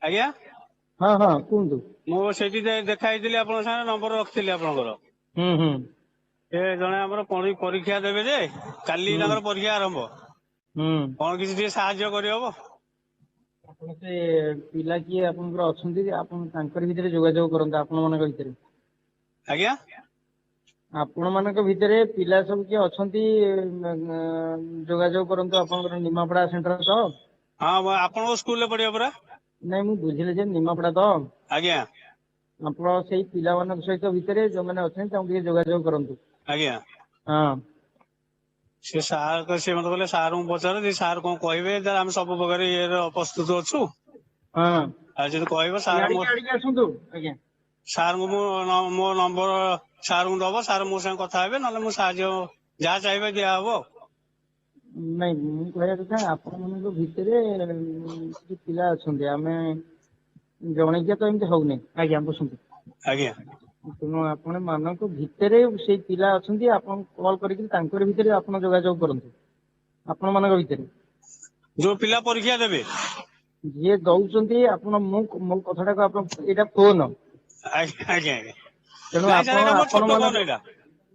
ଆଜ୍ଞା। ହଁ ହଁ, କୁହନ୍ତୁ। ମୁଁ ସେଇଠି ଦେଖା ହେଇଥିଲି ଆପଣଙ୍କ ସାଙ୍ଗରେ, ନମ୍ବର ରଖିଥିଲି ଆପଣଙ୍କର। ହୁଁ ହୁଁ। ସେ ଜଣେ ଆମର ପରୀକ୍ଷା ଦେବେ ଯେ କାଲି, ତାଙ୍କର ପରୀକ୍ଷା ଆରମ୍ଭ। ହୁଁ। କଣ କିଛି ଟିକେ ସାହାଯ୍ୟ କରିହବ? ଆପଣ ସେ ପିଲା କିଏ ଆପଣଙ୍କର ଅଛନ୍ତି, ଆପଣ ତାଙ୍କରି ଭିତରେ ଯୋଗାଯୋଗ କରନ୍ତୁ, ଆପଣ ମାନଙ୍କ ଭିତରେ। ଆଜ୍ଞା? ଆପଣ ମାନଙ୍କ ଭିତରେ ପିଲା ସବୁ କିଏ ଅଛନ୍ତି, ଯୋଗାଯୋଗ କରନ୍ତୁ। ଆପଣଙ୍କର ନିମାପଡା ସେଣ୍ଟର ତ? ହଁ, ଆପଣଙ୍କ ସ୍କୁଲରେ ପଢିବ ପରା। ନାଇଁ, ମୁଁ ବୁଝିଲି ଯେ ନିମାପଡା ତ? ଆଜ୍ଞା। ଆପଣ ସେଇ ପିଲାମାନଙ୍କ ସହିତ ଭିତରେ ଯୋଉମାନେ ଅଛନ୍ତି, ତାଙ୍କୁ ଟିକେ ଯୋଗାଯୋଗ କରନ୍ତୁ। ଆଜ୍ଞା। ହଁ। ସେ ସାର୍, ସେ ମତେ କହିଲେ ସାର୍ ଙ୍କୁ ପଚାର, ଯେ ସାର୍ କଣ କହିବେ। ଆମେ ସବୁ ପ୍ରକାର ଇଏର ପ୍ରସ୍ତୁତ ଅଛୁ। ହଁ। ଆଉ ଯଦି କହିବ ସାର୍, ଇଆଡ଼ିକି ଆଡ଼ିକି ଆସନ୍ତୁ ଆଜ୍ଞା। ସାର୍ଙ୍କୁ ମୁଁ ମୋ ନମ୍ବର ସାର୍ଙ୍କୁ ଦବ, ସାର୍ ମୋ ସାଙ୍ଗେ କଥା ହେବେ, ନହେଲେ ମୁଁ ସାହାଯ୍ୟ ଯାହା ଚାହିଁବେ ଦିଆହବ। ନାଇଁ, ମୁଁ କହିବା କଥା ଆପଣ ମାନଙ୍କ ଭିତରେ କିଛି ପିଲା ଅଛନ୍ତି। ଆମେ ଜଣିକିଆ ତ ଏମିତି ହଉନି ଆଜ୍ଞା, ବସନ୍ତୁ। ଆଜ୍ଞା। ତେଣୁ ଆପଣ ମାନଙ୍କ ଭିତରେ ସେଇ ପିଲା ଅଛନ୍ତି, ଆପଣ କଲ୍ କରିକି ତାଙ୍କରି ଭିତରେ ଆପଣ ଯୋଗାଯୋଗ କରନ୍ତୁ, ଆପଣ ମାନଙ୍କ ଭିତରେ। ଯୋଉ ପିଲା ପରୀକ୍ଷା ଦେବେ? ଯିଏ ଦଉଛନ୍ତି ଆପଣ, ମୁଁ ମୋ କଥାଟାକୁ ଆପଣ, ଏଇଟା ଫୋନ। ଆଜ୍ଞା ଆଜ୍ଞା ଆଜ୍ଞା। ତେଣୁ ନାଇଁ ସାର୍, ଆପଣ ଏଇଟା ମୋର ଆପଣ ଛୋଟ ଫୋନ ମାନଙ୍କ ଏଇଟା।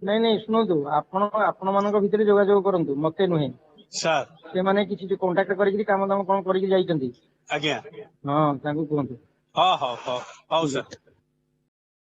ନାଇଁ ନାଇଁ, ଶୁଣନ୍ତୁ, ଆପଣ ଆପଣ ମାନଙ୍କ ଭିତରେ ଯୋଗାଯୋଗ କରନ୍ତୁ, ମତେ ନୁହେଁ। ସାର୍। ସେମାନେ କିଛି କଣ୍ଟାକ୍ଟ କରିକି କାମ ଦାମ କଣ କରିକି ଯାଇଛନ୍ତି। ଆଜ୍ଞା। ହଁ, ତାଙ୍କୁ କୁହନ୍ତୁ। ହଁ, ହଉ ହଉ ହଉ ସାର୍।